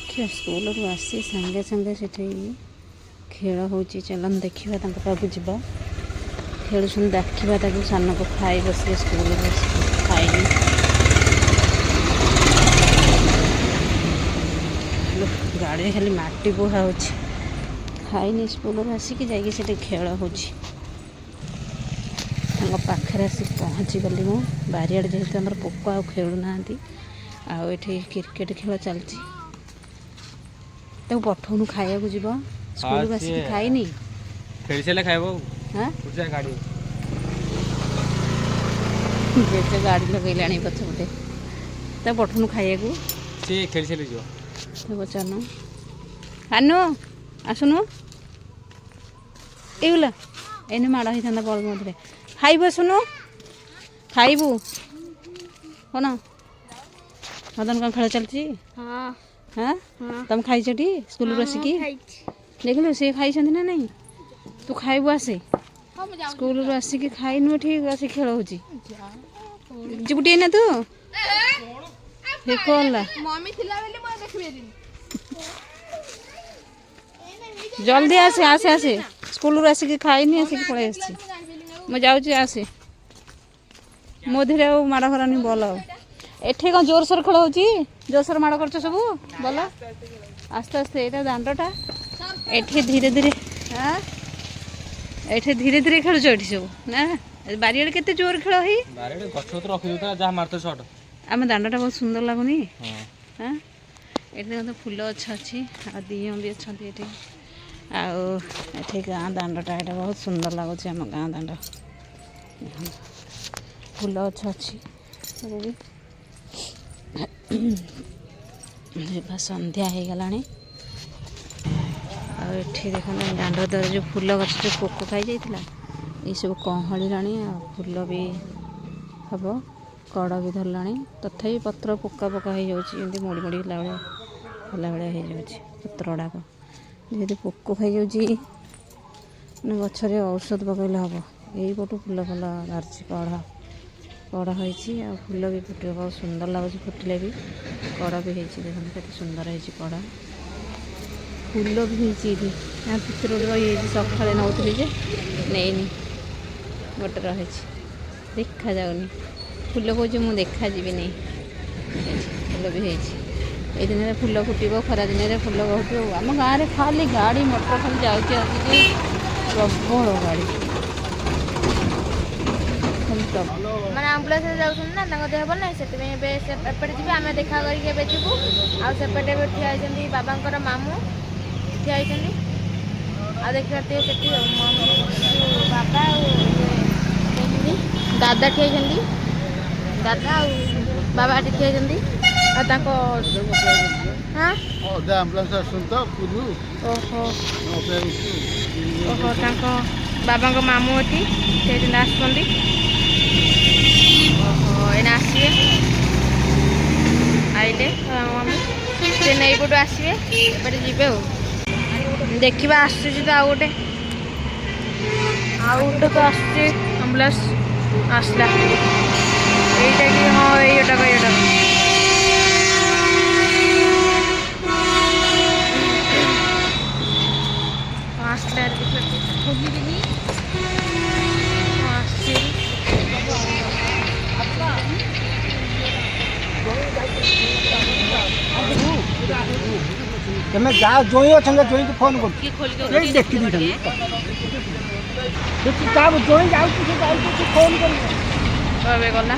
ଦେଖିବା, ସ୍କୁଲରୁ ଆସି ସାଙ୍ଗେ ସାଙ୍ଗେ ସେଠି ଖେଳ ହେଉଛି। ଚାଲନ୍ତୁ ଦେଖିବା, ତାଙ୍କ ପାଖକୁ ଯିବା। ଖେଳୁଛନ୍ତି, ଡାକିବା ତାକୁ। ସାନକୁ ଖାଇବ ସିଏ, ସ୍କୁଲରୁ ଆସିକି ଖାଇନି। ଗାଡ଼ିରେ ଖାଲି ମାଟି ବୁହା ହେଉଛି। ଖାଇନି ସ୍କୁଲରୁ ଆସିକି, ଯାଇକି ସେଠି ଖେଳ ହେଉଛି। ତାଙ୍କ ପାଖରେ ଆସିକି ପହଞ୍ଚିଗଲି ମୁଁ। ବାରିଆଡ଼େ ଯେହେତୁ ଆମର ପୋକ ଆଉ ଖେଳୁନାହାନ୍ତି, ଆଉ ଏଠି କ୍ରିକେଟ ଖେଳ ଚାଲିଛି। ତାକୁ ପଠଉନୁ, ଖାଇବାକୁ ଯିବ। ସ୍କୁଲରୁ ଆସିକି ଖାଇନି। ଖେଳି ସାରିଲେ ଖାଇବ। ହଁ। ଗାଡ଼ି। ଜେଜେ ଗାଡ଼ି ଲଗେଇଲାଣି ପଛପଟେ। ତାକୁ ପଠଉନୁ ଖାଇବାକୁ। ସିଏ ଖେଳି ସାରିଲେ ଯିବ। ତାକୁ ପଚାରୁନୁ। ଆନୁ, ଆସୁନୁ। ଏଇଗୁଲା ଏଇନେ ମାଡ଼ ହେଇଥାନ୍ତା ବଲ୍ ମଧ୍ୟରେ। ଖାଇବୁ, ଆସୁନୁ, ଖାଇବୁ। କ'ଣ ମଦନ, କ'ଣ ଖେଳ ଚାଲିଛି? ହଁ, ତମେ ଖାଇଛଟି ସ୍କୁଲରୁ ଆସିକି? ଦେଖିଲୁ, ସିଏ ଖାଇଛନ୍ତି ନା ନାଇଁ? ତୁ ଖାଇବୁ, ଆସେ। ସ୍କୁଲରୁ ଆସିକି ଖାଇନୁ, ଏଠି ଆସି ଖେଳ ହେଉଛି। ଯିବୁ ଟିକେ ନା ତୁ? ହେ, କଣ ହେଲା? ମମି ଥିଲା ବୋଲି ମୁଁ ଦେଖିପାରିନି। ଜଲ୍ଦି ଆସେ, ଆସେ, ଆସେ। ସ୍କୁଲରୁ ଆସିକି ଖାଇନି, ଆସିକି ପଳେଇ ଆସିଛି। ମୁଁ ଯାଉଛି, ଆସେ। ମୋ ଧୀରେ ଆଉ ମାଡ଼ କରନି ବଲ। ଆଉ ଏଠି କ'ଣ ଜୋରସୋର ଖେଳ ହେଉଛି? ଜୋରସୋର ମାଡ଼ କରୁଛ ସବୁ ବଲ? ଆସ୍ତେ ଆସ୍ତେ। ଏଇଟା ଦାଣ୍ଡଟା, ଏଠି ଧୀରେ ଧୀରେ। ହଁ, ଏଠି ଧୀରେ ଧୀରେ ଖେଳୁଛ ଏଠି ସବୁ ନା? ବାରିଆଡ଼େ କେତେ ଜୋର ଖେଳ ହେଇ। ବାରିଆଡ଼େ ଗଛ ପତ୍ର ରଖିଦେଉଥିଲା, ଯାହା ମାରୁଥିବ ସଟ୍। ଆମ ଦାଣ୍ଡଟା ବହୁତ ସୁନ୍ଦର ଲାଗୁନି? ହଁ, ଏଠି ଦେଖନ୍ତୁ, ଫୁଲ ଗଛ ଅଛି ଆଉ ଦିଅଁ ବି ଅଛନ୍ତି ଏଠି। ଆଉ ଏଠି ଗାଁ ଦାଣ୍ଡଟା, ଏଇଟା ବହୁତ ସୁନ୍ଦର ଲାଗୁଛି ଆମ ଗାଁ ଦାଣ୍ଡ। ଦେଖନ୍ତୁ, ଫୁଲ ଗଛ ଅଛି ସବୁ ବି। ଯିବା, ସନ୍ଧ୍ୟା ହେଇଗଲାଣି। ଆଉ ଏଠି ଦେଖନ୍ତୁ, ଦାଣ୍ଡ ଦ୍ୱାର ଯେଉଁ ଫୁଲ ଗଛ ଯେଉଁ ପୋକ ଖାଇଯାଇଥିଲା, ଏସବୁ କହଳିଲାଣି ଆଉ ଫୁଲ ବି ହବ, କଡ଼ ବି ଧରିଲାଣି। ତଥାପି ପତ୍ର ପୋକା ପୋକା ହେଇଯାଉଛି, ଏମିତି ମୋଡ଼ି ମୋଡ଼ି ହେଲା ଭଳିଆ ହେଇଯାଉଛି ପତ୍ର ଗୁଡ଼ାକ। ଯେହେତୁ ପୋକ ଖାଇଯାଉଛି ମାନେ ଗଛରେ, ଔଷଧ ପକାଇଲେ ହେବ। ଏଇପଟୁ ଫୁଲ ଫୁଲ ବାହାରିଛି, କଢ଼ କଢ଼ ହେଇଛି ଆଉ ଫୁଲ ବି ଫୁଟିବ। ବହୁତ ସୁନ୍ଦର ଲାଗୁଛି ଫୁଟିଲେ ବି। କଢ଼ ବି ହେଇଛି, ଦେଖନ୍ତୁ କେତେ ସୁନ୍ଦର ହେଇଛି କଢ଼। ଫୁଲ ବି ହେଇଛି ଏଇଠି। ଆ ଭିତରେ ଗୋଟେ ରହିଯାଇଛି, ସକାଳେ ନେଉଥିଲି ଯେ ନେଇନି। ଗୋଟେ ରହିଛି, ଦେଖାଯାଉନି। ଫୁଲ କହୁଛି ମୁଁ ଦେଖାଯିବିନି। ଏଇଠି ଫୁଲ ବି ହେଇଛି। ଏଇ ଦିନରେ ଫୁଲ ଫୁଟିବ, ଖରା ଦିନରେ ଫୁଲ ବହୁତ। ଆଉ ଆମ ଗାଁରେ ଖାଲି ଗାଡ଼ି ମଟର ଖାଲି ଯାଉଛି ଆସୁଛି, ପ୍ରବଳ ଗାଡ଼ି ଖାଲି ପ୍ରବଳ। ମାନେ ଆମ୍ବୁଲାନ୍ସରେ ଯାଉଛନ୍ତି ନା, ତାଙ୍କ ଦେହ ଭଲ ନାହିଁ, ସେଥିପାଇଁ ଏବେ ସେ ଏପଟେ ଯିବେ। ଆମେ ଦେଖା କରିକି ଏବେ ଯିବୁ। ଆଉ ସେପଟେ ଏବେ ଠିଆ ହେଇଛନ୍ତି ବାବାଙ୍କର ମାମୁଁ ଠିଆ ହେଇଛନ୍ତି। ଆଉ ଦେଖିବା ଟିକେ ସେଠି। ଆଉ ମାମୁଁ, ବାବା ଆଉ ଇଏ ଠିଆ ହେଇଛନ୍ତି, ଦାଦା ଠିଆ ହେଇଛନ୍ତି। ଦାଦା ଆଉ ବାବା ଏଠି ଠିଆ ହେଇଛନ୍ତି। ଆଉ ତାଙ୍କ ହଁ। ଅଧେ ଆମ୍ବୁଲାନ୍ସ ଆସୁଛନ୍ତି ତ ପୁରୀରୁ। ଓହୋ। ଅପେକ୍ଷା କରୁଛୁ। ଓହୋ, ତାଙ୍କ ବାବାଙ୍କ ମାମୁଁ ଏଠି ଠିଆ ହେଇଛନ୍ତି, ଆସୁଛନ୍ତି। ଓହୋ, ଏଇନା ଆସିବେ। ଆଇଲେ ବାବାଙ୍କ ମାମୁଁ, ସେ ଏଇପଟୁ ଆସିବେ, ଏପଟେ ଯିବେ। ଆଉ ଦେଖିବା, ଆସୁଛି ତ ଆଉ ଗୋଟେ ତ ଆସୁଛି ଆମ୍ବୁଲାନ୍ସ। ଆସିଲା ଏଇଟା କି? ହଁ, ଏଇଟାକ। ହଁ, ଆସିଲା। ଦେଖିବା, ଖୋଲିବିନି। ହଁ, ଆସିଛି। ତମେ ଯାଅ, ଜୋଇଁ ଅଛନ୍ତି, ଜୋଇଁକି ଫୋନ୍ କରୁଛି। ଏଇ ଦେଖି ଦେଇଥାନ୍ତି ତା ଜୋଇଁ ଯାଉଛି, ସେ ଯାଉଛି, ସେ ଫୋନ୍ କରିବ। ଏବେ ଗଲା।